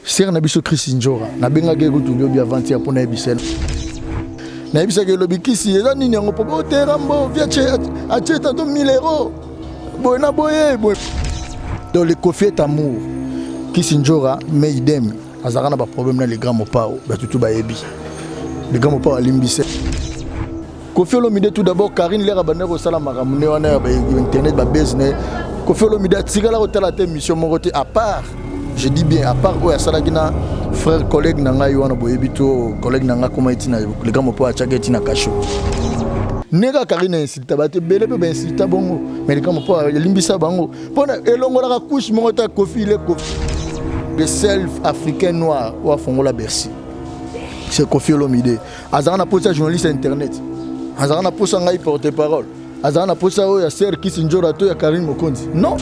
Sœur na biso Chris Njora, nabengaki ye kutu lobi avant-hier mpo nayebisa ye. Nayebisaki ye lobi kisi eza nini yango mpo bote Rambo viache atie tanto 1000 euros boye na boye boye. Donc le Koffi est amour. Kisi Njora mais idem azalaka na ba problème na le grand Mopao bato tout bayebi. Le grand Mopao alimbisa. Koffi Olomide tout d'abord Karine lera banda kosala makambo ne wana ya ba internet ba buzz ne Koffi Olomide atikala kotala te mission moko te à part je dis bien à part oyo asalaki na frère collègue na ngai wana boyebi to collègue na ngai koma etina likambo mpo atiaki etina kasho ndenge Karine insulta bato ebele mpe bainsulta bongo mais likambo mpo elimbisa bango mpona elongolaka couche moko ta Koffi il est Koffi le seul africain noir oyo afongola Bercy c'est Koffi Olomide azalaka na posa journaliste ya internet azalaka na posa ngai porte parole azalaka na posa oyo ya sœur Kisi Njora to ya Karine Mokonzi non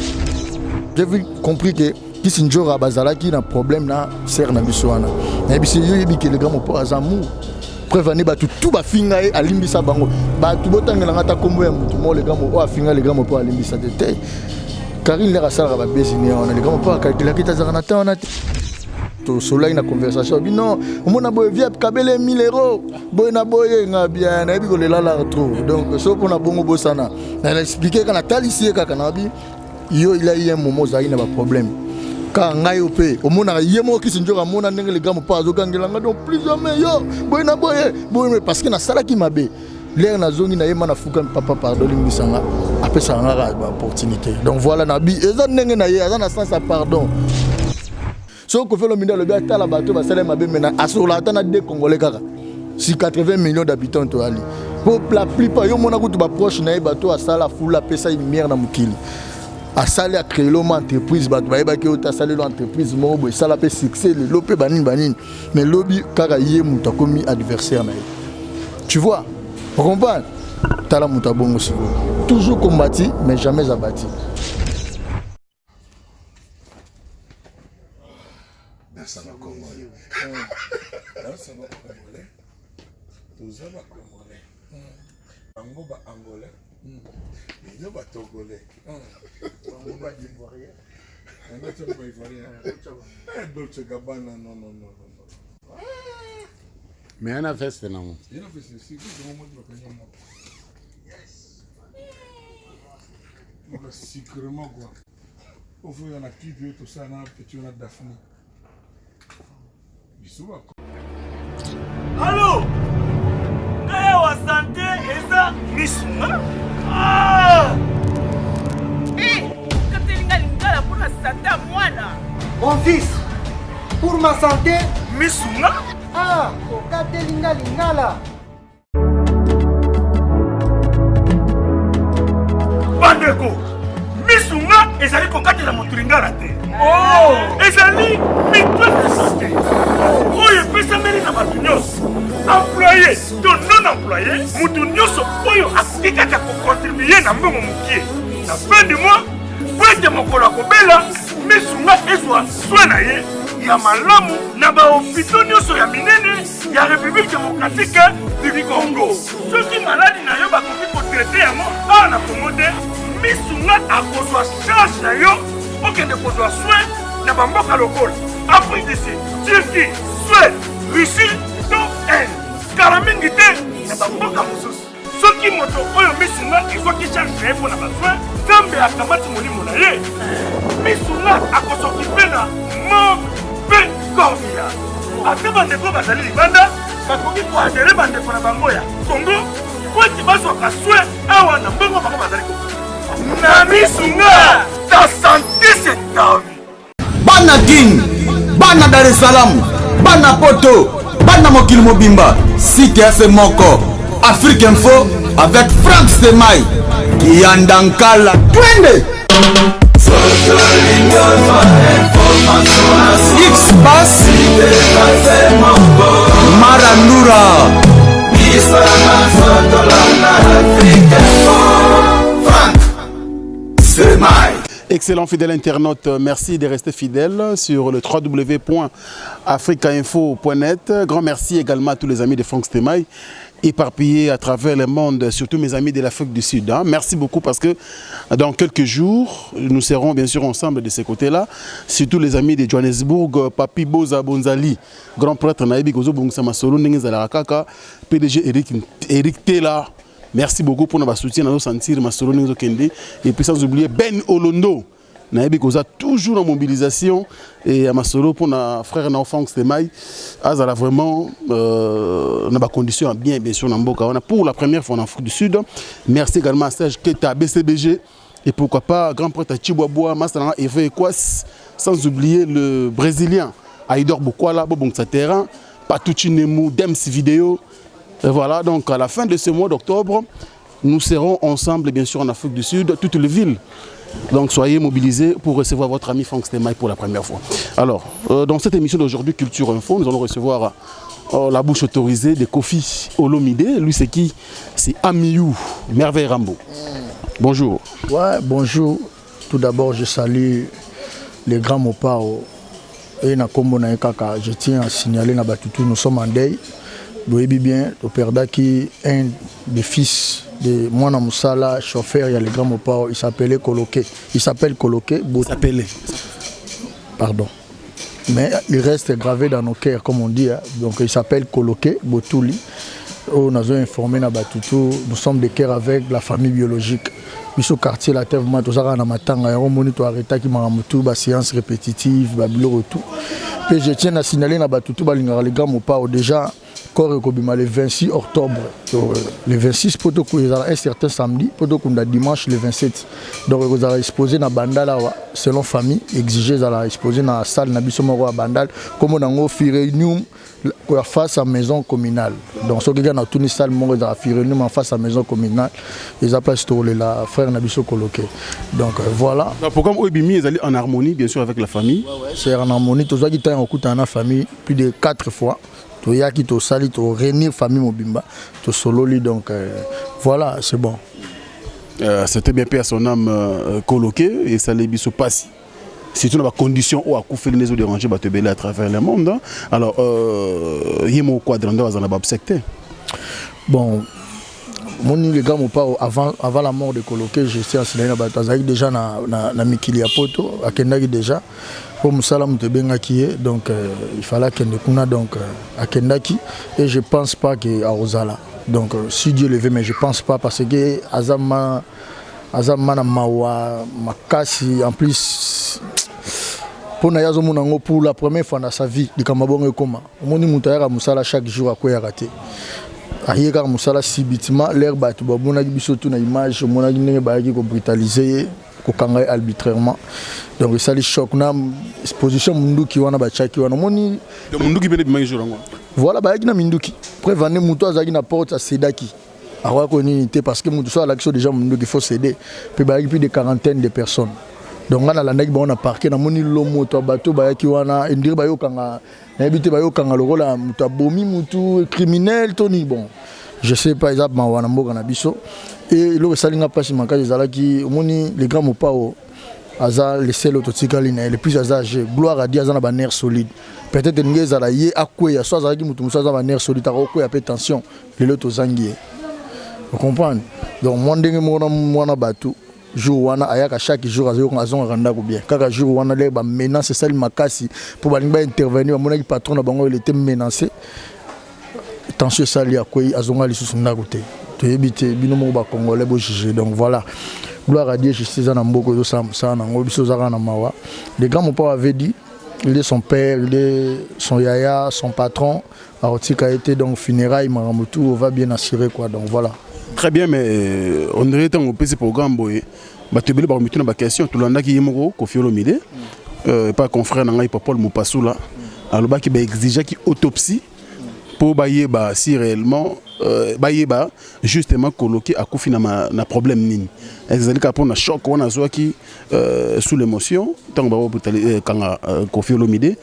j'ai vu compris que Kisi Njora bazalaki na problème na sœur na biso wana nayebisi yo yebi ke le grand mopo aza amour preuve ane bato tout bafinga ye alimbisa bango bato botangela nga ata nkombo ya motu moko le grand oyo afinga le grand mopo alimbisa te te Karine lere asalaka babesine wana le grand mopo akalkulaki te azalaka na temps wana te tosololaki na conversation abi non omona boye via kabele 1000 euros boye na boye nga bien nayebi kolela lar trop donc so mpona bongo bosana na explike kaka natalisi ye kaka nabi yo il a eu un moment ozalaki na baproblème kaka ngai yo mpe omonaka ye moko kisi nzoka amona ndenge likambo mpo azogangela ngai donc plus jamais yo boye na boye boye parce que nasalaki mabe lere nazongi na ye ma nafukami papa pardon limbisa nga apesaka nga kaka baopportunité donc voilà nabi eza ndenge na ye aza na sens ya pardon soki Koffi Olomide alobi atala bato basala mabe mena asola ata na deux congolais kaka si 80 millions d'habitants toyali po la plupart yo mona kutu baproche na ye bato asala fula apesa ye lumière na mokili asali acréelo ma entreprise bato bayebaki oyo te asalelo entreprise moko boye esala mpe succès lelo mpe banini banini mais lobi kaka ye moto akomi adversaire na ye tu vois ocomprendre tala moto abongo sikoyo toujours combati mais jamais abati Nasa ba Congolais. Nasa ba Congolais. Toza ba Congolais. Bango ba Angolais. Bino ba Togolais. Bango ba Ivoirien. Bango tso ba Ivoirien. Eh Dolce Gabbana non non non non. Mais ana veste nango. Yana veste si ko mo mo ba kanyo mo. Yes. Moko secrètement quoi. Ofoya na clip oyo tosala na petit na Daphne. Biso ba Allo Ngai awa sante eza misunga ah! Eh, okateli nga lingala mpo na sante ya mwana. Mon fils, pour ma santé, misunga ah, okateli nga lingala. Bandeko, misunga ezali kokatela moto lingala te. Oh! Ezali mutuelle de santé oyo epesameli na bato nyonso, employe to non employe, moto nyonso oyo akoki kaka kokontribue na mbongo mokie na fin du mois mpo ete mokolo akobela misunga ezwa soin na ye ya malamu na bahopito nyonso ya minene ya République démocratique du Congo. Soki maladi na yo bakoki kotraite yango awa na Congo te, misunga akozwa charge na yo okende kozwa soin na bamboka lokola Afrique du Sud, Turquie, Suède, Russie to Inde. Kala mingi te na bamboka mosusu. Soki moto oyo misunga ezwaki charge na ye mpo na basoin, Nzambe akamati molimo na ye. Misunga akosokipe na morgue mpe corbillard. Ata bandeko bazali libanda bakoki koadere bandeko na bango ya Congo mpo ete bazwaka soin awa na mbongo bango bazali kofuta. Na misunga, ta sante c'est ta vie. Bana Kin, bana Dar es Salaam, bana Poto, bana mokili mobimba, site ya se moko, Afrique Info avec Franck Stemay, Kiyanda Nkala, twende! X Bass, Marandura. Excellent fidèle internaute, merci de rester fidèle sur le www.africainfo.net. Grand merci également à tous les amis de Franck Stemay. Éparpillés à travers le monde, surtout mes amis de l'Afrique du Sud. Hein. Merci beaucoup parce que dans quelques jours, nous serons bien sûr ensemble de ces côtés-là. Surtout les amis de Johannesburg, Papi Boza Bonzali, grand prêtre nayebi kozo bongisa masolo ndenge ezalaka kaka, PDG Eric, Eric Tela. Merci beaucoup pour notre soutien, nous sentir masolo ndenge ezokende. Et puis sans oublier Ben Olondo. Nayebi koza toujours en mobilisation et ya masolo mpona frère na Frank Stemay azala vraiment na bacondition ya bien, bien sûr, na mboka wana pour la première fois en Afrique du Sud. Merci également à Serge Keta BCBG et pourquoi pas grand prêtre Chibwabwa Masana Eve Ekwas, sans oublier le Brésilien Aïdor Bokwala bobongisa terrain, Patuchi Nemu Dems Vidéo. Et voilà, donc à la fin de ce mois d'octobre, nous serons ensemble, bien sûr, en Afrique du Sud, toutes les villes. Donc soyez mobilisés pour recevoir votre ami Franck Stemay pour la première fois. Alors, dans cette émission d'aujourd'hui, Culture Info, nous allons recevoir la bouche autorisée de Koffi Olomide. Lui, c'est qui? C'est Amiou Merveille Rambo. Bonjour. Ouais, bonjour. Tout d'abord, je salue les grands Mopao et na kombo na ye kaka. Je tiens à signaler na batutu, nous sommes en deuil. Boyebi bien, toperdaki un des fils de mwana mosala, chauffeur ya le grand Mopao. Il s'appelait Koloke. Il s'appelle Koloke. Il s'appelait. Pardon. Mais il reste gravé dans nos cœurs, comme on dit. Hein. Donc il s'appelle Koloke Botouli. Oyo nazo informé na batutu, nous sommes de cœur avec la famille biologique. Biso quartier la terre, vraiment tozalaka na matanga yango, moni toarrêtaki makambo tu, baséance répétitive, babiloko tout. Mpe je tiens à signaler na batutu balingaka le grand Mopao, déjà corps ekobima le 26 octobre. Le 26 mpo ezala un certain samedi, mpo tokunda dimanche le 27. Donc ekozala exposé na Bandal awa, selon famille exige, ezala exposé na salle na biso moko ya Bandal, kombo nango Firenium, face à maison communale. Donc soki kaka natuni salle moko, ezala Firenium en face à maison communale, eza place tokolela frère na biso Koloke. Donc voilà. Donc, programme oyo ebimi ezali en harmonie, bien sûr, avec la famille. Ouais, c'est en harmonie. Tozwaki ntango ya kokutana na famille plus de 4 fois. Toyaki, tosali, toréunir famille mobimba, tosololi. Donc voilà, c'est bon. C'était bien, paix à son âme, Koloke. Esali biso pasi, surtout dans la condition où akufeli nde ezodéranger bato ebele à travers le monde, hein. Alors ye moko Quadra nde aza na baobsèques te. Bon, moni le gars Mopao, avant la mort de Koloke, je tiens à signaler na bato, azalaki déjà na mikili ya poto. Akendaki déjà mpo mosala moto ebengaki ye. Donc il fallait akende kuna. Donc akendaki et je pense pas que akozala. Donc si Dieu le veut, mais je pense pas, parce que aza ma na mawa makasi. En plus, mpo na ye, azomona yango pour la première fois dans sa vie, likambo bongo ekoma. Omoni, moto ayaka mosala chaque jour, akweyaka te. Aye kaka mosala, subitement l'air bato bamonaki biso tu na image, omonaki ndenge bayaki kobrutaliser ye, kokanga ye arbitrairement. Donc esali choc na exposition munduki wana batiaki wana, omoni. Donc munduki mpe ebimaki jour yango? Voilà, bayaki na minduki. Preuve ane, moto azalaki na porte acédaki, akoki konini te, parce que moto so alaki so déjà munduki, faut céder. Mpe bayaki plus de quarantaine de personnes. Donc ngai nalandaki bango na parquet, namoni lo moto ya bato bayaki wana, endire bayokanga, nayebi te, bayokanga lokola moto abomi mutu, criminel to nini. Bon, je sais pas, eza mawa na mboka na biso. E eloko esali nga mpasi makasi ezalaki, omoni, le grand Mopao aza le seul oyo totikali na ye. Le plus aza âgé, gloire à Dieu, aza na banerfs solide. Peut-être ndenge ezala ye akweya, so azalaki motu mosusu aza banerfs solide, akokweya mpe tension. Lelo tozangi ye, ocomprendre? Donc mwa ndenge moko na mwana bato, jour wana ayaka chaque jour, azongaka ndako bien. Kaka jour wana lere bamenace esali makasi mpo balingi baintervenir, bamonaki patron na bango, il était menacé, tension esali, akwei, azonga lisusu ndako te. Toyebi te, bino moko bacongolais bojuge. Donc voilà, gloire à Dieu, justice eza na mboka, ezosala mosala nango. Biso ozaka na mawa. Le grand Mopao avait dit, il est son père, il est son yaya, son patron, akotika ye te. Donc funérailles, makambo tout, on va bien assurer, quoi. Donc voilà. Très bien, mais on dirait ntango opesi programme boye, bato ebele bakomituna baquestion. Tolandaki ye moko Koffi Olomide, pa confrère na ngai Paul Mopasula alobaki baexigeaki autopsie mpo bayeba si réellement, bayeba justement Koloke akufi na problème nini. Ezali kaka mpona choc wana azwaki sous l'émotion ntango bakanga Koffi Olomide?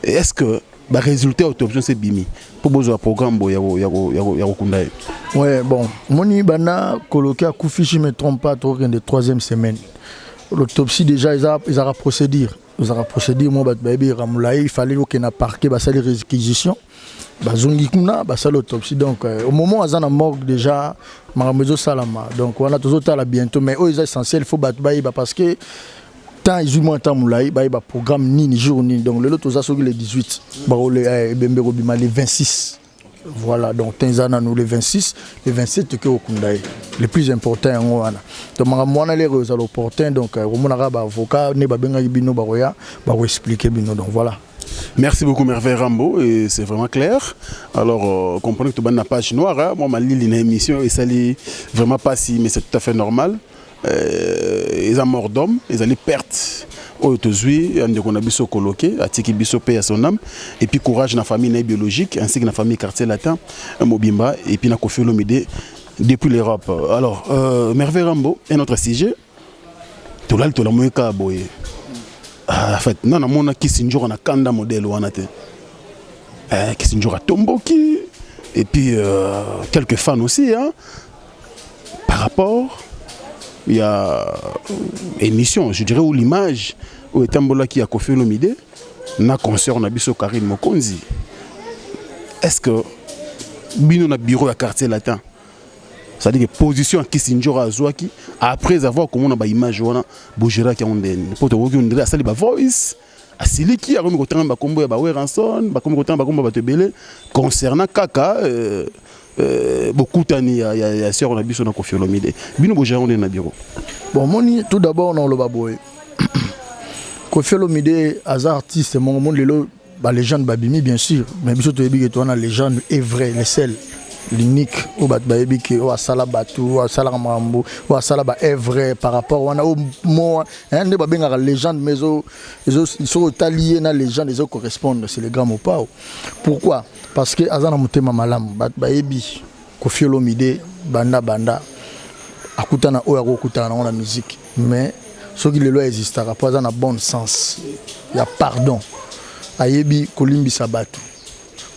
Est ce que barésultat ya autopsie se ebimi mpo bozwa programme boye ya kokunda ye? Ouais, bon, moni, banda Koloke akufi, je me trompe pas, tokokende troisième semaine. L'autopsie déjà ezaka procédure, ezaka procédure mo bato bayebi, molai. Il fallait okende na parquet, basali réquisition. Bazongi kuna, basali autopsie. Donc au moment aza na morgue déjà, makambo ezosalama. Donc wana tozotala bientôt, mais oyo eza essentiel, faut bato bayeba, parce que temps ezwi mwa temps molai, bayeba programme nini, jour nini. Donc lelo toza soki le 18, ebembe kobima le 26. Voilà, donc temps eza nanu, le 26, le 27 toke kokunda ye. Le plus important yango wana. Donc makambo wana lero ezala opportun. Donc omonaka baavocat nde babengaki bino, bakoya bakoexpliquer bino. Donc voilà. Merci beaucoup Merveille Rambo, et c'est vraiment clair. Alors comprenez que tu as une page noire, hein? Moi ma lili na émission et ça vraiment pas si, mais c'est tout à fait normal. Ils ont mort d'homme, ils allaient perte. Oyo tozwi ndeko na biso koloke atiki biso, paix à son âme, et puis courage na famille na biologique ainsi que na famille Quartier Latin mobimba et puis na Koffi Olomide depuis l'Europe. Alors Merveille Rambo, un autre sujet, tolali tolamoyeka boye. Ah, en fait nga namona Kisi Nzoka na kanda modèle wana te. Eh, Kisi Nzoka tomboki et puis quelques fans aussi, hein, par rapport il y a émission, je dirais, ou l'image oyo etambolaki ya Koffi Olomide na concert na biso Karine Mokonzi. Est-ce que bino na bureau ya Quartier Latin, c'est-à-dire que position ya Kisi Nzoka azwaki après avoir komona baimage wana, bogéraki yango ndeni? Mpo tokoki ondire asali bavoice, asiliki, akomi kotanga bakombo ya baWerrason, bakomi kotanga bakombo ya bato ebele concernant kaka bokutani ya sœur na biso na Koffi Olomide. Bino bogéra yango ndeni na bureau? Bon, moni, tout d'abord na oloba boye: Koffi Olomide aza artiste moko moni lelo balégende babimi, bien sûr, mais biso toyebi ke towana légende est vrai, le seul, l'unique oyo bato bayebi ke oyo asala bato, oyo asalaka makambo, oyo asala baœuvre par rapport wana oyo mo nde babengaka légende. Mais soki otali ye na légende, ezocorrespondre, c'est le grand Mopao. Pourquoi? Parce que aza na motema malamu. Bato bayebi Koffi Olomide banda banda akutana oyo akokutana nango na musique, mais soki lelo aexistaka, mpo aza na bon sens ya pardon, ayebi kolimbisa bato.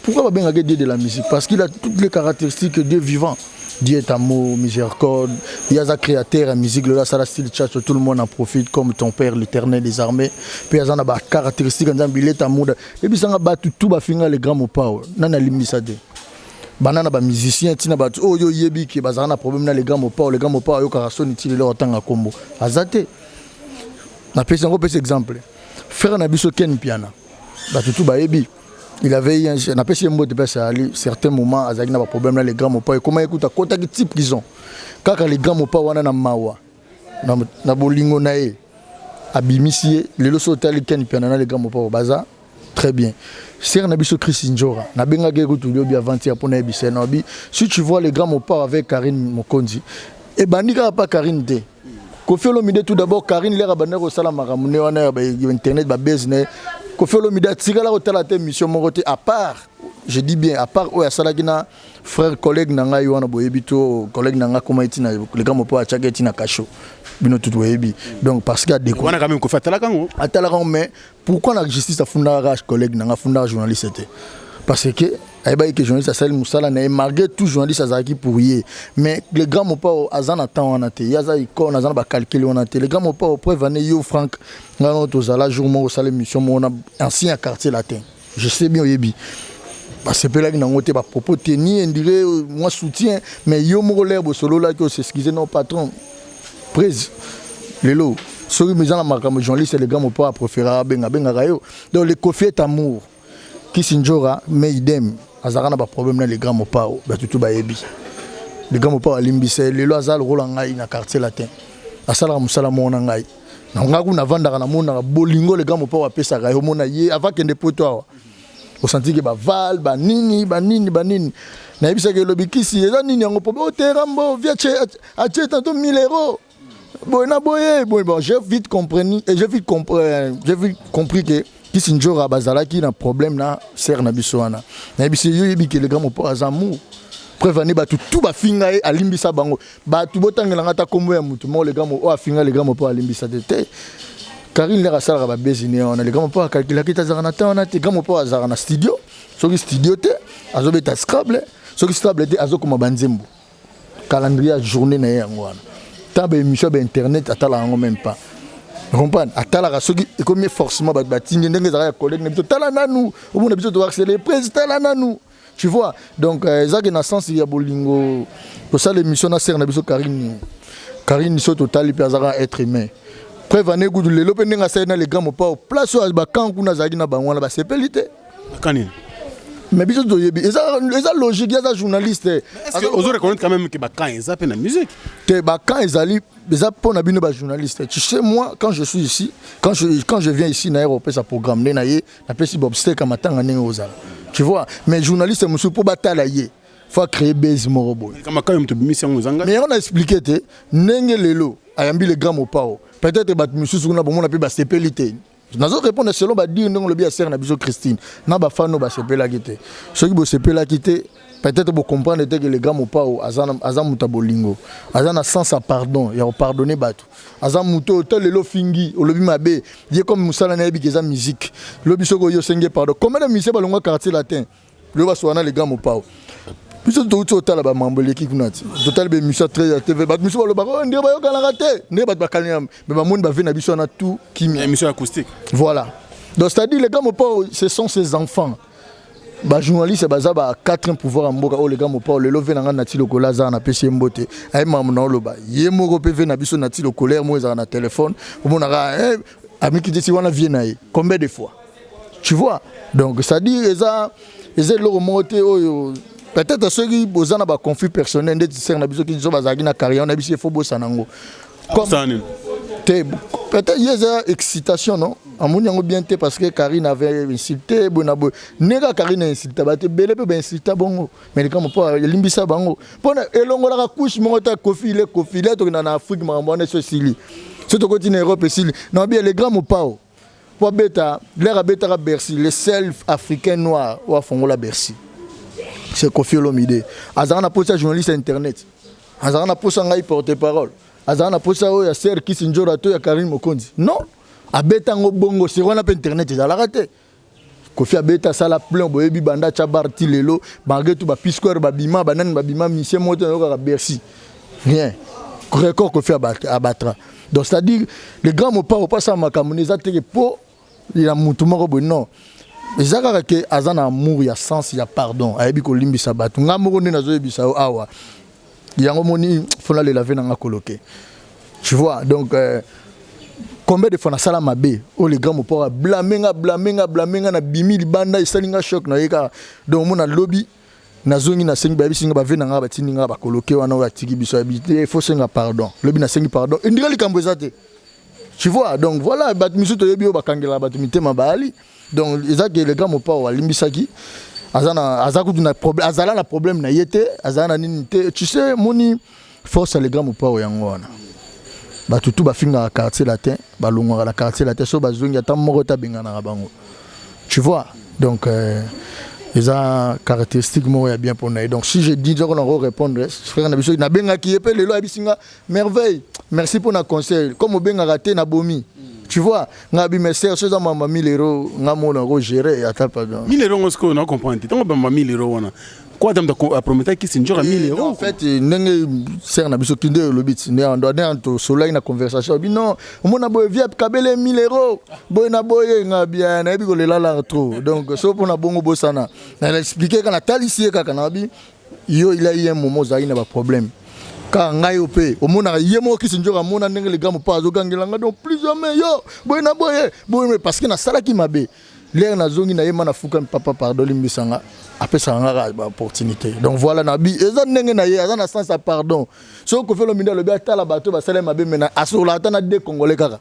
Pourquoi babengaka Dieu de la musique? Parce qu'il a toutes les caractéristiques de Dieu vivant. Dieu est amour, miséricorde. Il y a un créateur ya musique, le là, style church, tout le monde en profite, comme ton père, l'Éternel des armées. Puis il y a des caractéristiques, il est amour. Et puis ça va tout bafinga le grand Mopao. Nana limbisa de. Bana na bamusicien ntina bato oyo oyebi ke bazala na problème na le grand Mopao. Le grand Mopao ayokaka soni ti lelo otanga kombo aza te. Napesi yango, opesi exemple, frère na biso Ken Piana, bato tu bayebi, il avait eu un, napesi ye mbote mpe asali certain moment azalaki na baproblème na le grand Mopao. Ekoma ekuta akotaki ti prison. Kaka le grand Mopao wana na mawa na bolingo na ye abimisi ye. Lelo so otali Ken Piana na le grand Mopao, baza très bien. Sœur na biso Chris Njora, nabengaki ye kutu lobi avant-hier mpo nayebisa ye na bi: si tu vois le grand Mopao avec Karine Mokonzi, ebandi kaka pa Karine te. Koffi Olomide, tout d'abord Karine lere abandaki kosala makambo ne wana ya internet, babese na ye, Koffi Olomide atikala kotala te émission moko te, à part, je dis bien à part, oyo asalaki na frère collègue na ngai wana boyebi to collègue na ngai akoma eti na le grand Mopao, atiaki eti na kasho, bino tutu boyebi. Donc parce que adeko wana quand même Koffi atalaka yango. Atalaka yango, mais pourquoi na justice afundaka collègue na ngai, afundaka journaliste te? Parce que ayebaki ke journaliste asali mosala na ye. Malgré tout, journaliste azalaki pour ye, mais le grand Mopao aza na temps wana te. Ye aza icône, aza na bacalcul wana te. Le grand Mopao, preuve ane yo Frank, ngai nano tozala jour moko osala émission moko na ancien ya Quartier Latin, je sais bien oyebi, basepelaki nango te, bapropos teni indire mwa soutien, mais yo moko lere bosololaki, os'excuse non patron prise. Lelo soki eza na makambo journaliste, le grand Mopao apréféra abenga, abengaka yo. Donc le Koffi est amour. Kisi Njora, mais idem, azalaka na baproblème na le grand Mopao, bato tu bayebi. Le grand Mopao alimbisa ye. Lelo aza lokola ngai na Quartier Latin, asalaka mosala moko na ngai. Na ngai kuna navandaka, namonaka bolingo le grand Mopao apesaka ye. Omona ye avant kende poto awa, osanti ke baval banini banini banini. Nayebisaki elobi kisi eza nini yango po oterambo via atie tantôt 1000 euros boye na boye boye. Bon, j'ai vite compris et j'ai vite compris que Kisi Njora bazalaki na problème na sœur na biso wana. Nayebisi yo, yebi ke le grand Mopao aza amour. Preuve ane bato tu bafinga ye, alimbisa bango. Bato botangelanga ata kombo ya motu moko le grand oyo afinga le grand Mopao alimbisa te te. Karine lere asalaka babesine wana, le grand Mopao akalkulaki te, azalaka na temps wana te. Grand Mopao azalaka na studio, soki studio te, azobeta scrabble, soki scrabble te, azokoma banzembo. Calendrier ya journée na ye yango wana. Ntango baémission ya bainternet, atalaka yango même pas comprendre, atalaka soki ekomi forcément bato batindi ndenge ezalaka ya collègue na biso. Tala nanu, omona biso toaccéléré, président, tala nanu. Tu vois, donc euh, ezaki na sens ya bolingo kosala émission na sere na biso Karine. Karine so totali mpe azaka être humain. Preuve ane kutu lelo mpe ndenge asali na le grand mopao place oyo bakan kuna azalaki na bango wana basepeli te. Bakani mais biso toyebi eza eza logique ye aza journaliste. Est-ce que ozo reconnaître quand même que bakan eza mpe na musique? Te, bakan ezali eza mpo na bino bajournaliste. Tu sais, moi, quand je suis ici, quand je viens ici na ye kopesa programme nde na ye napesi baobstacle matanga ndenge ozala, tu vois. Mais journaliste mosusu, mpo batala ye, faut créer base moko boye. Kama moto obimisi yango ezanga. Mais yango na expliqué te ndenge lelo ayambi le grand mopao, peut-être bato misusu kuna bomona mpe basepeli te. Nazo répondre selon badire ndenge olobi ya sere na biso Christine na bafano basepelaki te. Soki bosepelaki te, peut-être bocomprendre te que le grand mopao aza moto ya bolingo, aza na sens ya pardon, ya kopardonner bato. Aza moto oyo to lelo ofingi, olobi mabe ye, comme mosala nayebi ke eza musique. Lobi soki oyo osengi pardon, combien de musicien balongwa Quartier Latin lelo basoka na le grand mopao? Biso touti otala bamambo eleki kuna ti totali baémission très ya TV, bato misusu balobaka oyo ndenge bayokanaka te, ndenge bato bakalina, mais bamoni bave na biso wana tout kimia. Émission acoustique. Voilà, donc c'est-à-dire les gars mopao, ce sont ses enfants. Bajournaliste baza ba quatrième pouvoir ya mboka oyo. Le grand mopao lelo ve na ngai nati lokola aza napesi ye mbote, aye makambo na oloba ye moko mpe ve na biso nati lokolere moko ezalaka na telefone omonaka eh, amikitisi wana vie na ye combien de fois, tu vois. Donc c'est-à-dire eza eloko moko te oyo peut-être soki boza na baconflit personnel ndeti sere na biso kiso bazalaki na carrière na biso, il faut bosana yango. Comme nini? Te, peut-être ye eza excitation, non, amoni yango bien te parce que Karine avait insulté boye na boye. Ndenge Karine ainsulta bato ebele mpe bainsulta bongo, mais likambo mpo elimbisa bango mpona elongolaka couche moko te. Kofi ile Kofi ile tokenda na Afrique, makambo wana eso esili. So tokoti na Europe, esili na bien. Le grand mopao po abeta l'air abetaka Bercy, le seul Africain noir oyo afongola Bercy, c'est Kofi Olomide. Azalaka na posa journaliste ya internet, azalaka na posa ngai porte parole, azalaka na posa oyo ya ser Kisi Njora to ya Karine Mokonzi? Non, abeta yango bongo seri wana mpe internet ezalaka te. Kofi abeta asala plein, boyebi banda atya bar ti lelo, malgré tout baP-Square babima, banani babima, misie moko te nayokaka Bercy, rien, record Kofi abatra. Donc c'est à dire le grand mopao opasala makambo ne eza teke mpo ya mutu moko boye, non, eza kaka ke aza na amour ya sens ya pardon, ayebi kolimbisa bato. Nga moko nde nazoyebisa yo awa yango moni fo nalela ve nanga koloke, tu vois. Donc combien de fois nasala mabe oyo le grand mopao ablame nga, blame nga, blame nga, nabimi libanda, esali nga choc na ye kaka. Donc omona lobi nazongi, nasengi, bayebisi nga bave na nga batindi nga bakoloke wana oyo atiki biso, ayebi te, faut senga pardon. Lobi nasengi pardon, endika likambo eza te, tu vois. Donc voilà, bato misusu toyebi oyo bakangelaka bato mitema baali. Donc eza ke le grand mopao alimbisaki, aza na aza kutu na problème, azala na problème na ye te, azala na nini te. Tu sais, moni force ya le grand mopao yango wana. Bato tu bafingaka Quartier Latin, balongwaka na Quartier Latin, so bazongi ata moko te abenganaka bango, tu vois. Donc eza caractéristique moko ya bien mpona ye. Donc si je dis nzoko nako répondre frère na biso, nabengaki ye mpe lelo, ayebisi nga: "Merveille, merci mpona conseil, comme obengaka te nabomi." Tu vois, nga bi mes sœurs, so eza mama 1000 euros, nga moko nako gérer ata pardon. 1000 euros ngo sikoyo na comprendre te. Ntango bamba 1000 euros wana, quoi, ata moto aprometaki Sinjora 1000 euros? En fait, ndenge sœur na biso kinde olobi ti nde nde tosolaki na conversation bi, non, omona boye via kabele 1000 euros boye na boye, nga bien nayebi kolela lar trop. Donc so mpona bongo bosana na expliqué kaka, natalisi ye kaka na bi yo, il a eu un moment ozalaki na baproblème kaka ngai yo mpe omonaka ye moko kisi nzoka amona ndenge le grand mopa azogangelanga. Donc plus jamais yo boye na boye boye, parce que nasalaki mabe. Lere nazongi na ye ma nafukami: "Papa, pardon, limbisanga." Apesaka nga kaka baopportunité. Donc voilà, na bi eza ndenge na ye, aza na sens ya pardon. Soki Kofi Olomide alobi atala bato basala mabe, me asokola ata na deux Congolais kaka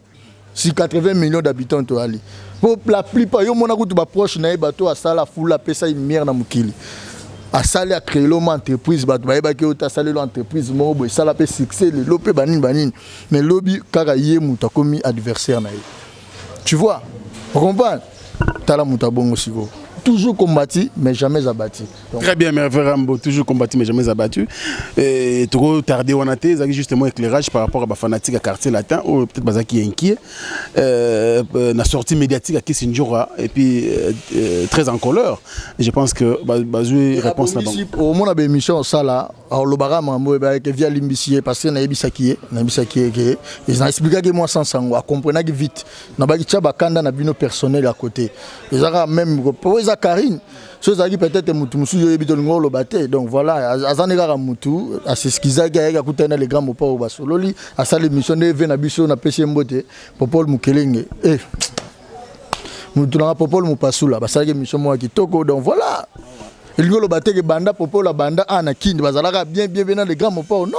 si 80 millions d'habitants toyali. Po la plupart yo mona kutu baproche na ye, bato asala fula, apesa lumière na mokili, asali acréer lo ma entreprise, bato bayebaki oyo te, asaleli entreprise moko boye, esala mpe succès lelo mpe banini banini, mais lobi kaka ye moto akomi adversaire na ye, tu vois, ocomprendre. Tala moto abongo sikoyo, toujours combattu mais jamais abattu. Donc, très bien, Merveille Rambo, toujours combattu mais jamais abattu. Et trop tardé on a été justement éclairage par rapport à ba fanatique à Quartier Latin ou peut-être bazaki inquiet na sortie médiatique à Kisindjora et puis très en colère. Et je pense que bazui réponse là. Au moins na émission ça là, alobaka mambo ke via limbisi ye parce que nayebisaki ye, nayebisaki ye ke na expliquaki moi sans sango, acomprenaki vite. Nabaki tia bakanda na bino personnel à côté, ezaka même po eza. Eza Karine, so ezalaki peut-être mutu mosusu, yo oyebi, tolingi oloba te. Donc voilà, aza nde kaka mutu as'excusaki, ayaki, akutani na le grand Mopao, basololi, asali émission nde eve na biso. Napesi ye mbote, Popol Mokelenge, eh. Mutu nanga Popol Mopasula, basalaki émission moko ya kitoko. Donc voilà, elingi oloba te ke banda Popol abanda a na Kindi, bazalaka bien bien bien na le grand Mopao. Non,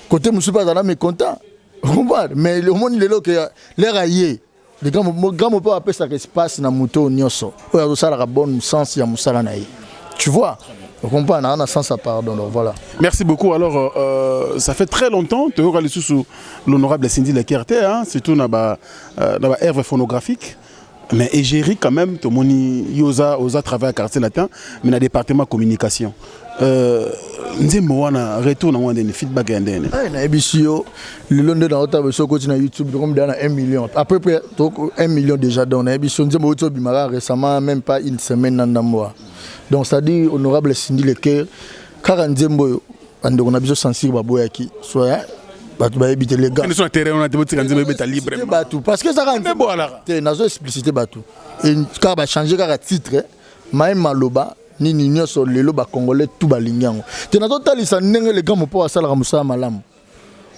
côté mosusu mpe azala mécontent, comprendre. Mais omoni lelo ke l'heure aye, le grand Mopao apesaka espace na moto oyo nyonso oyo azosalaka bonne sens ya mosala na ye, tu vois, comprendre, na sens à pardon. Donc voilà. Merci beaucoup. Alors, ça fait très longtemps toyoka lisusu l'honorable Cindy Le Cœur te, hein, surtout na ba œuvre phonographique, mais égérie quand même. Tomoni yoza oza travail à Quartier Latin, mais na département communication. Nzembo wana, retour nango ndeni, feedback ya ndeni? Nayebisi yo, lelo nde naota biso okoti na YouTube, tokomi deja na 1 million, à peu près 1 million déjà. Donc nayebisi yo, nzembo outi obimaka récemment, même pas une semaine na ndambo wa. Donc c'est à dire, honorable Cindy Le Cœur, kaka nzembo oyo bandeko na biso censure baboyaki, so bato bayebi te, les gars. Na terrain wana te, botika nzembo ebeta libre. Bato, parce que ezaka te, nazo explicité bato kaka bachange kaka titre, maye maloba nini nyonso. Lelo bacongolais tout balingi yango te. Nazotalisa ndenge le grand Mopao asalaka mosala malamu,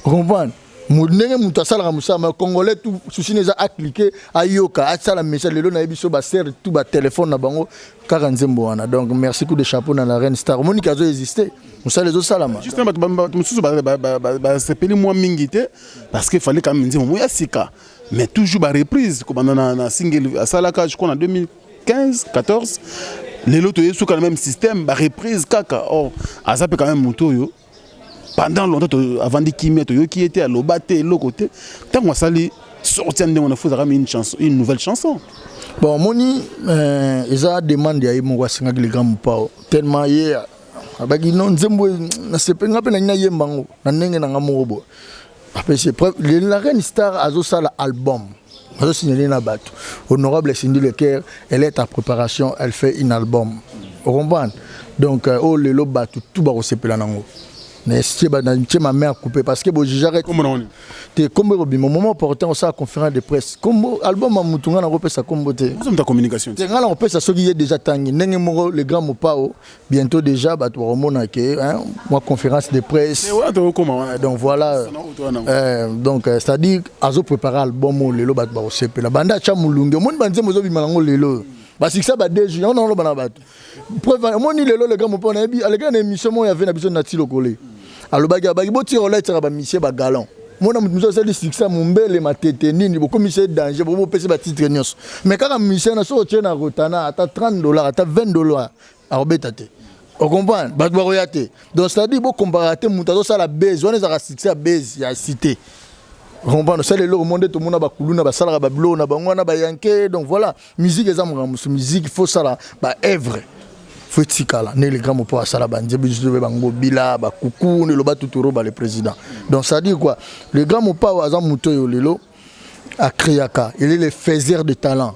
comprendre, ndenge moto asalaka mosala ma congolais tout susi eza acliquer, ayoka, asala message. Lelo nayebi so basere tout batelefone na bango kaka nzembo wana. Donc merci, coup de chapeau na la reine star. Omoni azo existe, mosala ezosalama. Justement, bato mosusu basepeli mwa mingi te, parce que fallait quand même nzembo mo ya sika, mais toujours bareprise, kobanda na single asalaka, je crois na 2015, 14. Lelo toye suka na même système, bareprise kaka. Or aza mpe quand même moto oyo pendant longtemps avandi kimia, toyoki ye te, aloba te eloko te. Ntango asali sorti ya ndenge wana, faut ezalaka une chanson, une nouvelle chanson. Bon, omoni, eza demande ya ye moko. Asengaki le grand Mopao tellement ye abaki no nzembo nasepe nga mpe nangi nayemba yango na ndenge na nga moko boye. Apesi preuve, la reine star azosala album, azosignale na bato. Honorable Cindy Le Cœur, elle est en préparation, elle fait une album, ocomprendre. Donc oyo lelo bato tout bakosepela nango. Natie ma main coupée, parce que bojijaka te. Kombo ekobima moment opportun, osala conférence de presse. Kombo album ya mutu, ngai nakopesa kombo te. Communication. Te, ngai nakopesa soki ye déjà tangi ndenge moko le grand Mopao. Bientôt déjà bato bakomona ke mwa conférence de presse. Donc voilà, donc c'est à dire azopréparer album oyo lelo bato bakosepela. Banda atya molungi, omoni banzembo ezobima nango lelo, basikisa ba deux jours yango naoloba na bato. Preuve, omoni lelo le grand Mopao, nayebi alekaki na émission moko yave na biso na Tilokole, alobaki, abaki botika olatisaka bamisie bagalon. Mona moto mosusu asali succès, mombele matete nini, bokomisa ye danger, bopesa batitre nyonso, mais kaka musicien na soki otie na rotana ata 30 $, ata 20 $, akobeta te, ocomprendre, bato bakoya te. Donc c'est à dire bocomparaka te. Moto azosala base wana, ezalaka succès ya base ya cité, comprendre. Osala eloko mo nde tomona bakuluna basalaka babiloko na bango wana bayanke. Donc voilà, musique eza makambo mosusu. Musique, faut sala baœuvre, faut etikala nde le grand Mopao asala banzembo biso tobe bangobila bakuku nde eloba tuturo le président. Donc c'est à dire quoi, le grand Mopao aza moto oyo lelo acréaka, il est le faiseur de talent.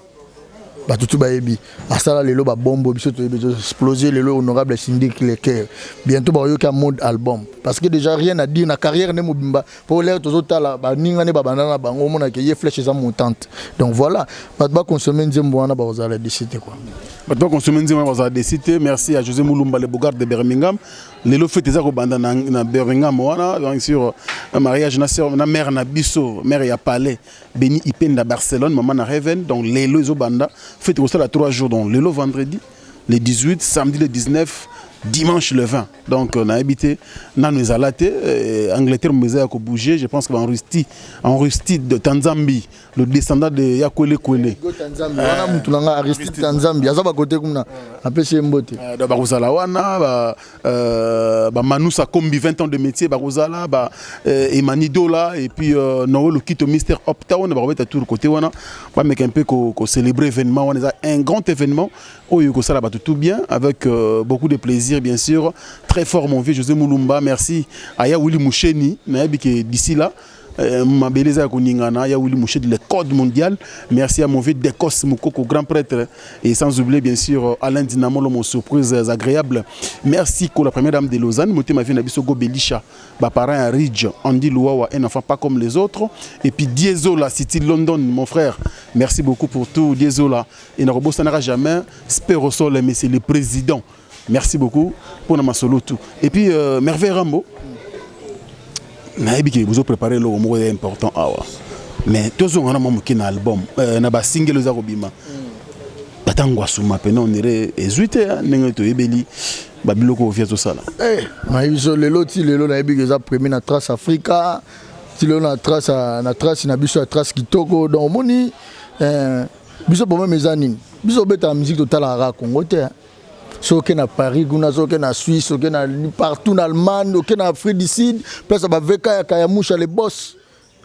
Bato tu bayebi asala lelo babombo biso toyebi explose. Lelo honorable Cindy Le Cœur, bientôt bakoyoki mode album, parce que déjà rien à dire na carrière nde mobimba. Mpo lere tozotala baninga nde babanda na bango, omonake ye flèche eza montante. Donc voilà, bato baconsommer nzembo wana, bakozala déçus te quoi. Bato baconsommer nzembo wana, bazala déçus te. Merci à José Moulumba, le bogard de Birmingham. Lelo fête eza kobanda na Birmingham wana, donc sur un mariage na sœur na mère na biso, mère ya palais, Beni Ipenda Barcelone, maman na Raven. Donc lelo ezobanda fête, kosala 3 jours, donc lelo vendredi le 18, samedi le 19, dimanche le 20. Donc nayebi te nanu ezala te. Angleterre mo eza ya kobouger. Je pense que baenristi Aristide Tanzambi, le descendant de Yakwele Kwele. Wana mutu nanga Aristide Tanzambi aza bakote kuna, apesi ye mbote. Donc bakozala wana bamanusa Kombi, 20 ans de métier, bakozala ba Emani Dola et puis Noël Okito, Mister Uptown, bakobeta tour côté wana, bameka un peu kocélébrer événement wana. Eza un grand événement oyo kosala bato tout bien, avec beaucoup de plaisir, bien sûr. Très fort, mon vieux José Moulumba, merci. Aya Willy Moucheni, nayebi ke d'ici là Euh, mabele eza ya koningana ya Willy Mouchette le code mondial. Merci à mon vieux Dekos Mukoko, grand prêtre. Et sans oublier bien sûr Alain Dinamo, l'homme aux surprises agréables. Merci pour la première dame de Lausanne, Motema vie na biso Gobelisha, ba parents à Ridge, Andy Luawa, un enfant pas comme les autres. Et puis Diesola, City London, mon frère. Merci beaucoup pour tout, Diesola. Et na jamais, Spero Sol, mais c'est le président. Merci beaucoup pour masolo tout. Et puis euh, Merveille Rambo, nayebi ke bozo préparer eloko moko eza important awa mais tozonga na mwa moke na album euh, na basingelo eza kobima tata ngwasuma pene ondire ezwi te ndenge toyebeli babiloko oyo vie azosala eh, nayebi so lelo ti lelo nayebi ke eza premier na trace africa ti lelo na trace na trace na biso ya trace kitoko donc omoni eh, biso problème eza nini biso obetaka musique totalaka kaka congo te. Soki oke na Paris kuna, soki oke na Suisse, oke na partout na Allemagne, oke na Afrique du Sud, place ya ba VK ya Kayamusha le boss.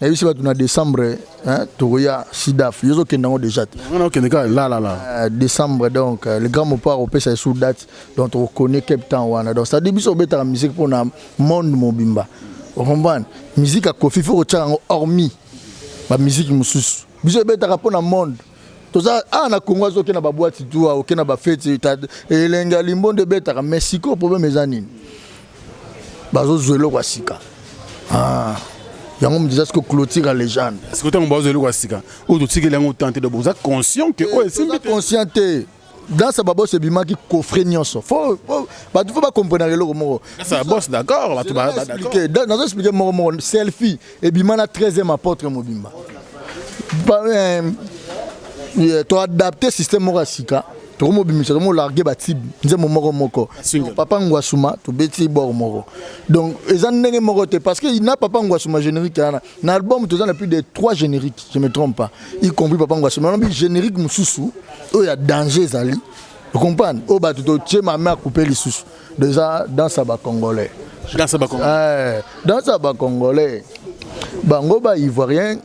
Nayebisi bato na décembre hein, tokoya Sidaf, yo ozokende yango déjà te. Nga nakokende kaka la la la. Euh, décembre donc euh, le grand mopar opesa sous date donc tokokone Cape Town wana donc c'est-à-dire biso obetaka musique mpona monde mobimba ocomprendre musique ya Koffi faut kotyaka yango hormis ba musique mosusu biso ebetaka mpona monde toza awa na Congo azoke na baboite tu oke na bafeti elenge ya limbondo ebetaka mais sikoyo problème eza nini bazozwa eloko ya sika ah. Yango moto eza sikoyo clôture ya légende. Sikoyo ntango bazwa eloko ya sika oyo totikeli yango temps te, donc boza conscient ke oyo esimbi te? Conscient te. Danse ya babos ebimaki coffret nyonso. Bato fo bakomprenaka eloko moko. Danse ya babos, d'accord, bato ba d'accord. Nazo expliquer moko moko. Selfie ebima na 13e apôtre mobimba. Eh, to adapter système moko ya sika tokomobimisa tomolarge batibe nzembo moko moko papa ngwasuma tobeti bord moko donc eza ndenge moko te parce que na papa ngwasuma générique wana na album toza na plus de 3 génériques, je me trompe pas, y compris papa ngwasuma nalobi générique mosusu oyo ya danger ezali ocomprendre oyo bato totie mame akupe lisusu déjà danse ya bacongolais. Danse ya bacongolais. Eh, danse ya bacongolais, bango ba ivoirien,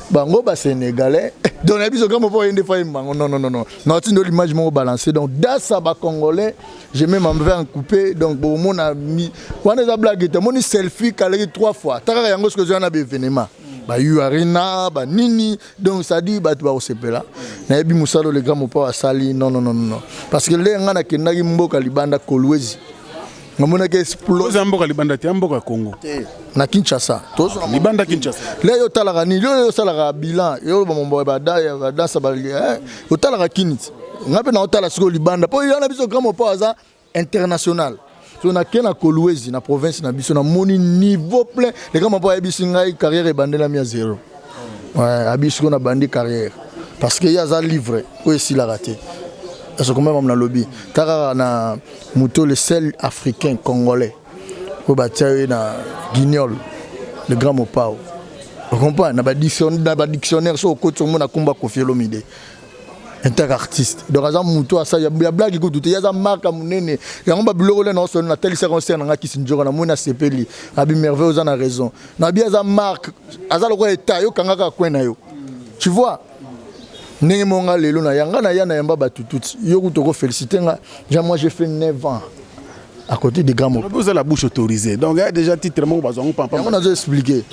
bango ba sénégalais, donc na biso kama po yende fa bango non non non non non tindo l'image moko balancé. Donc danse ya bacongolais, je mets ma verre coupé donc bomona wana eza blague te. Moni selfie kaleki trois fois takaka yango soki eza na baévénement ba U Arena banini donc ça dit bato bakosepela. Nayebi mosala le grand mopa asali. Non non non non, parce que ndenge ngai nakendaki mboka libanda Kolwezi, namonaki explose. Mboka libanda te, ya mboka ya Congo. Na Kinshasa. Libanda Kinshasa. Le yo otalaka nini? Yo osalaka bilan, yo bamombo badansa, otalaka kini ti ngai mpe naotala sikoyo libanda mpo yo na biso grand mopa aza international. So nake na Kolwezi na province na biso, namoni niveau plein. Le grand mopa ayebisi ngai carrière ebandelami ya zéro. Ouais, abi sikoyo nabandi carrière parce que ye aza livre oyo esilaka te. Asokomema nalobi ta kaka na moto le seul africain congolais oyo batia ye na guignol, le grand mopao, ocomprendre na badictionnaire so okoti omona komba Koffi Olomide inter artiste. Donc aza motu asa ya blague kutu te, ye aza marque monene. Yango babiloko le naosolo natalisaka osere nanga kisi nzoka namoni asepeli abi merveille oza na raison nabi aza marque, aza lokola eta yo kangaka coin na yo, tu vois ndenge moko nga lelo na yanga na ya na yamba bato tuti yo kutu okofélicité nga. Ja moi j'ai fait 9 ans à côté de grand Mopao. Oza la bouche autorisée, donc il y a déjà titre moko bazwango pampa. Yango nazo expliquer,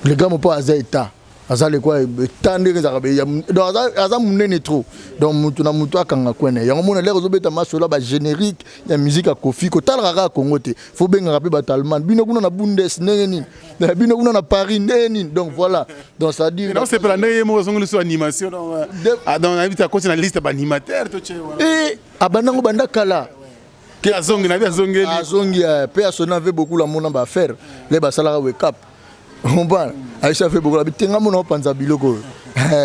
le grand Mopao aza état, aza lekwa eta ndenge ezalaka, donc aza monene trop. Donc mutu na mutu akanga kwene yango mona lere ozobeta masolo ya bagénérique ya musique ya Koffi kotalaka kaka Congo te, fo bengaka mpe bato Allemagne, bino kuna na Bundes ndenge nini, bino kuna na Paris ndenge nini. Donc voilà, donc c'est à dire Nasepela ndenge ye moko azongeli so animation. Donc nayebi te akoti na liste baanimateur to tie. E abandango banda kala. Ke azongi nayebi azongeli. Azongi mpe asoni ave beaucoup la mona baaffaire le basalaka wake up, comprendre aisha fait beaucoup bitenga mona opanza biloko oyo.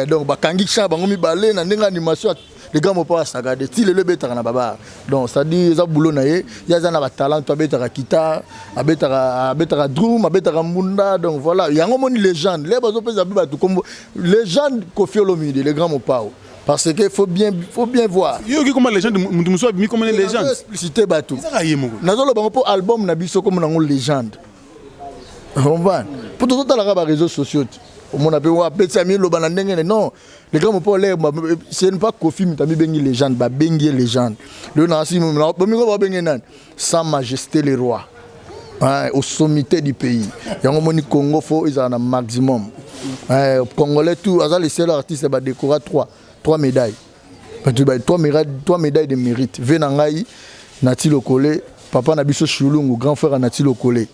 Donc bakangi champ bango mibale na ndenge animation le grand mopa asaka de ti lelo ebetaka na babar. Donc c'est à dire eza boulot na ye, ye aza na batalent to abetaka guitare, abetaka drum, abetaka mbunda. Donc voilà, yango moni légende le bazopesa mpe bato kombo légende Koffi Olomide, le grand mopao, parce que faut bien voir. Yoki koma légende, mutu mosusu abimi koma légende. Explicité bato. Ezaka ye moko. Nazoloba ngo mpo album na biso komona yango légende, comprendre mpo tozotalaka baréseaux sociaux te, omona mpe apesi amiloba na ndenge ne. Non, le grand mopo l'air ce n'est pas Koffi moto amibengi légende, babengi ye légende. Lelo nasi bomingo babenge nani? Sa Majesté le Roi. Hein, au sommité du pays. Yango moni Congo faut ils en un maximum. Hein, Congolais tout, aza le seul artiste ba décora trois médailles. Trois médailles, trois médailles de mérite. Ve na ngai Nati Lokole, papa na biso Shulungu, grand frère Nati Lokole.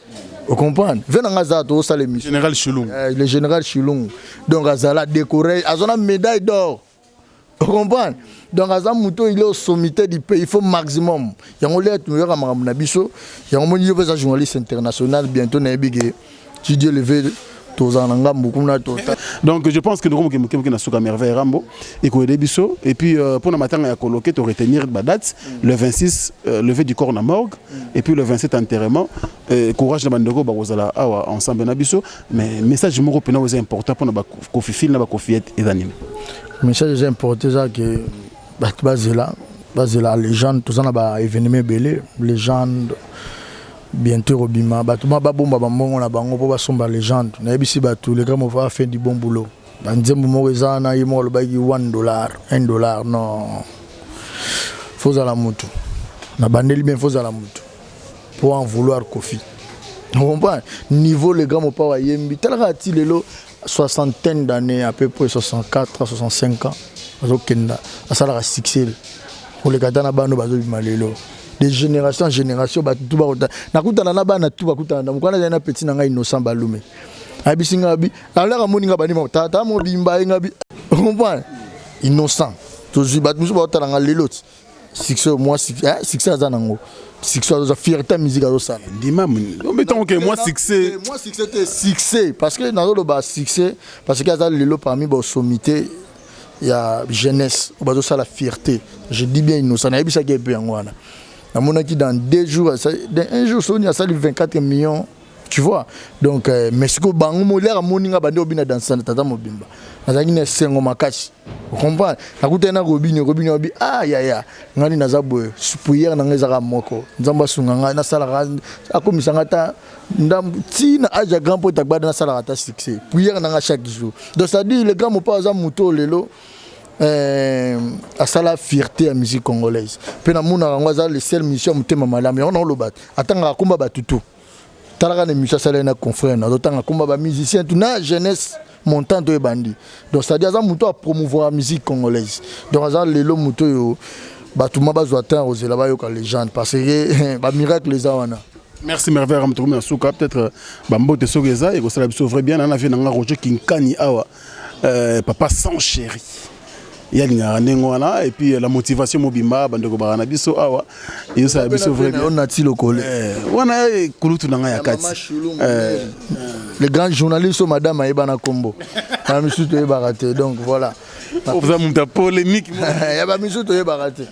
Vous comprenez? Ve na ngai za to sala émission. Général Shulungu. Le général Shulungu. Donc azala décoré, azona médaille d'or. Vous comprenez? Donc aza moto, il est au sommité du pays, il faut maximum. Yango le toyoka makambo na biso, yango moni yo pesa journaliste international bientôt na yebi si Dieu le veut tozala na ngambo kuna tota. Donc je pense que nous avons na suka Merveille Rambo et ko biso et puis pour na matanga ya coloquer to retenir ba date le 26 levée du corps na morgue et puis le 27 enterrement. Courage na bandeko ba kozala awa ensemble na biso, mais message moko pena oza important pour na ba Kofi na ba Kofiette et anime. Message eza important, eza ke bato bazela légende, toza na ba événement ebele, légende bientôt ekobima. Bato ma babomba bambongo na bango mpo basomba légende. Nayebisi bato, le grand mova a fait du bon boulot. Banzembo moko eza wana, ye moko alobaki 1 dollar, 1 dollar. Non, fozala mutu na bandeli bien, fozala mutu pour en vouloir Kofi. On comprend niveau le grand Mopao ayembi, talaka ti lelo, soixantaine d'années à peu près, 64 65 ans, azokenda asalaka succès koleka ata na bana bazobima lelo, de génération en génération. Bato tu bakota nakutana na bana tu bakutana na mokwana, azali na petit na ngai Innocent Balume, ayebisi nga bi alaka moni nga bandima tata mobimba ye nga bi comprendre Innocent. Tozwi bato mosusu baotala nga lelo ti succès, moi succès aza nango, succès azoza, fierté ya musique azosala. Ndima mettons que moi succès. Moi succès te, succès parce que nazoloba succès parce que aza lelo parmi basommité ya jeunesse oyo bazosala fierté. Je dis bien Innocent, nayebisaki ye mpe yango wana. Namonaki dans 2 jours, dans un jour soni asali 24 millions, tu vois. Donc mais sikoyo bango molere amoni nga bandi obina dansa na tata mobimba, nazalaki na esengo makasi, comprendre. Nakutani na Robini, Robini abi ah yaya, ngani naza boye, prière na ngai ezaka moko, Nzambe asunga ngai nasalaka, akomisa ngai ata ndambu ntina age ya grand pote agbada, nasalaka ata succès, prière na ngai chaque jour. Donc c'est à dire le grand Mopao aza moto oyo lelo asala fierté ya musique congolaise mpe namonaka yango, aza le seul musicien ya motema malamu. Yango naoloba, atangaka komba bato tu, talaka na émission asalaki na confrère, nazotanga komba bamusicien tu na jeunesse montante oyo ebandi. Donc c'est à dire aza moto apromouvoir musique congolaise. Donc aza lelo moto oyo bato ma bazwa temps kozela bayoka légende parce que bamiracle eza wana. Merci Merveille Rambo, tokomi na suka. Peut-être bambote soki eza ekosala biso vrai bien. Nana vie nanga Roger Kinkani awa, papa sans chéri, ye alingaka ndenge wana. Et puis la motivation mobimba bandeko baka na biso awa ezosala biso vrai bien. Nati Lokole. Wana kulutu na ngai ya kati. Le grand journaliste oyo madame ayeba na kombo na misusu toyebaka te. Donc voilà. Oza moto ya polémique. Ya bamisusu toyebaka te.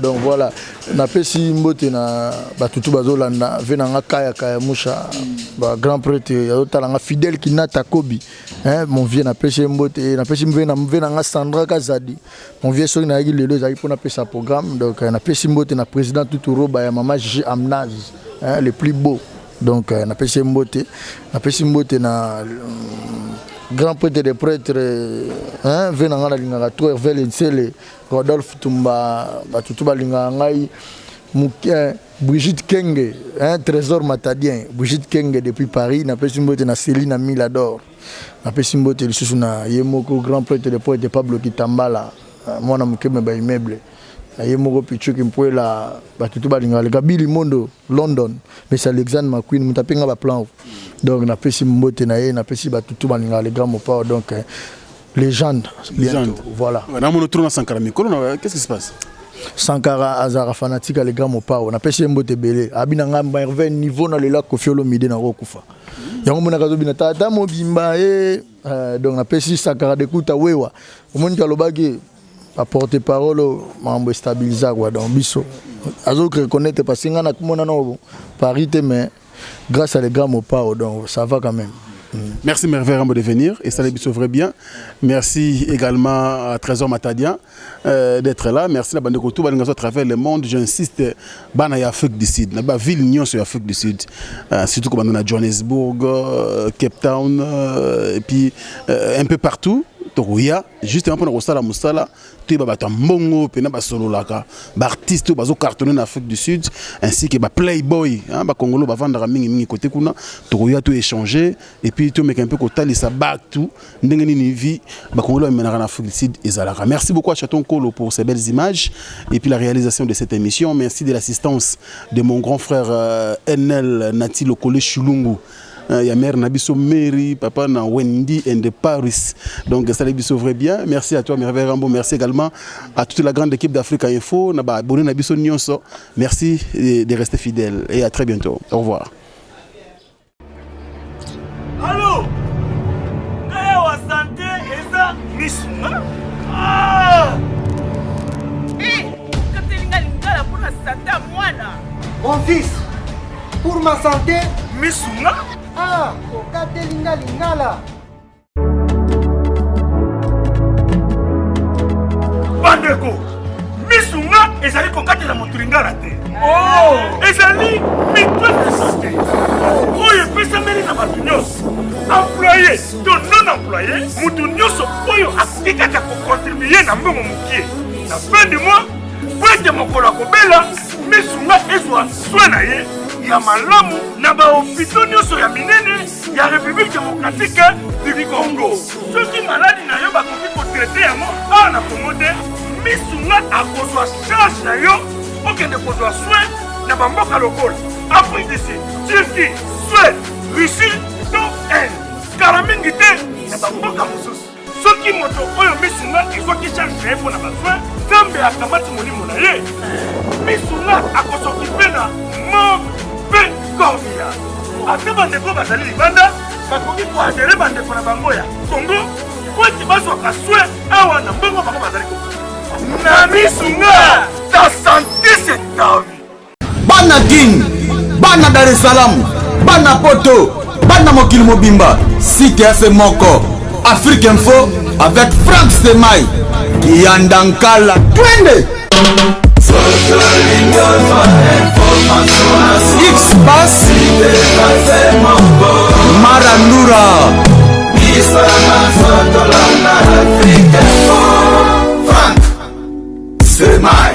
Donc voilà, napesi mbote na bato tu bazolanda ve na nga kaya kaya musha, ba grand prêtre azotala nga, Fidèle Kinata Kobi, hein, mon vieux, napesi ye mbote. Napesi ve na nga Sandra Kazadi, mon vieux. Soki nayaki lelo ezalaki mpo napesa programme. Donc napesi mbote na président Tutu Roba ya mama G Amnaz, hein, le plus beau. Donc napesi ye mbote, napesi mbote na grand prêtre de prêtre, hein, ve na nga nalingaka trop, Hervé Lensele, Rodolphe Tumba, bato tu balingaka ngai, Brigitte Kenge, hein, Trésor Matadien, Brigitte Kenge depuis Paris. Napesi mbote na Céline Milador, napesi mbote lisusu na ye moko grand prêtre de prêtre Pablo Kitambala, mwana mokeme baimmeuble na ye moko Pichuki Mpwela, bato tu balingaka leka Bili Mondo London, mais Alexandre McQueen moto apenga baplan. Donc napesi mbote na ye, napesi bato tu balingaka le grand Mopao. Donc légende bientôt, voilà. Namono trop na Sankara mikolo, qu'est-ce qui se passe? Sankara azalaka fanatique ya le grand Mopao. Napesi ye mbote ebele. Abi na ngai Merveille, niveau na lela Kofi Olomide na kokufa yango monaka azobina tata mobimba ye. Donc napesi Sankara dekuta wewa, omoni alobaki aporte parole, makambo estabilisa quoi. Donc biso azo reconnaître parce que ngai nakomona na Paris te, mais grâce à le grand Mopao, donc ça va quand même. Merci Merveille Rambo de venir et ça les vrai bien. Merci également à Trésor Matadien d'être là. Merci la bande de à travers le monde. J'insiste, bana ya Afrique du Sud, na ba ville nyonso ya Afrique du Sud, surtout comme na Johannesburg, Cape Town, et puis un peu partout. Tokoya justement mpona kosala mosala, toyeba bato ya mbongo mpena basololaka, baartiste oyo bazocartonne na Afrique du Sud, ainsi que baplayboy, hein, bakongolo bavandaka mingimingi kote kuna. Tokoya to échanger et puis tomeka mpe kotalisa bato ndenge nini vie bakongolo bamenaka na Afrique du Sud ezalaka. Merci beaucoup à Chaton Kolo pour ces belles images et puis la réalisation de cette émission. Merci de l'assistance de mon grand frère NL Nati Lokole Chulungu, ya mère na biso Mary, papa na Wendy and Paris. Donc ça les biso vrai bien. Merci à toi, Merveille Rambo. Merci également à toute la grande équipe d'Africa Info, na ba abonné na biso nyonso. Merci de rester fidèle et à très bientôt. Au revoir. Allo, ngai awa sante eza misunga. Ah! Eh, okateli nga lingala mpo na sante ya mwana. Mon fils, pour ma santé, misunga. Ah, okateli nga lingala. Bandeko, misunga ezali kokatela moto lingala te. Oh! Ezali mutuelle de santé oyo epesameli na bato nyonso, employé to non employé, moto nyonso oyo akoki kaka kocontribue na mbongo mokie na fin du mois, po ete mokolo akobela, misunga ezwa soin na ye ya malamu na bahopito nyonso ya minene ya République démocratique du Congo. Soki maladi na yo bakoki kotraite yango awa na Congo te, misunga akozwa charge na yo okende kozwa soin na bamboka lokola Afrique du Sud, Turquie, Suède, Russie to Inde, kala mingi te na bamboka mosusu. Soki moto oyo misunga ezwaki charge na ye mpo na basoin, Nzambe akamati molimo na ye, misunga akosokipe na morgue mpe corbillard. Ata bandeko bazali libanda bakoki koadere bandeko na bango ya Congo po ete bazwaka soin awa na mbongo bango bazali kofuta. Na misunga, ta santé c'est ta vie. Bana Kin, bana Dar es Salaam, bana Poto, bana mokili mobimba, site ya se moko, Afrique Info avec Frank Stemay, Yanda Nkala, twende! X Bass, Marandura. Frank Stemay.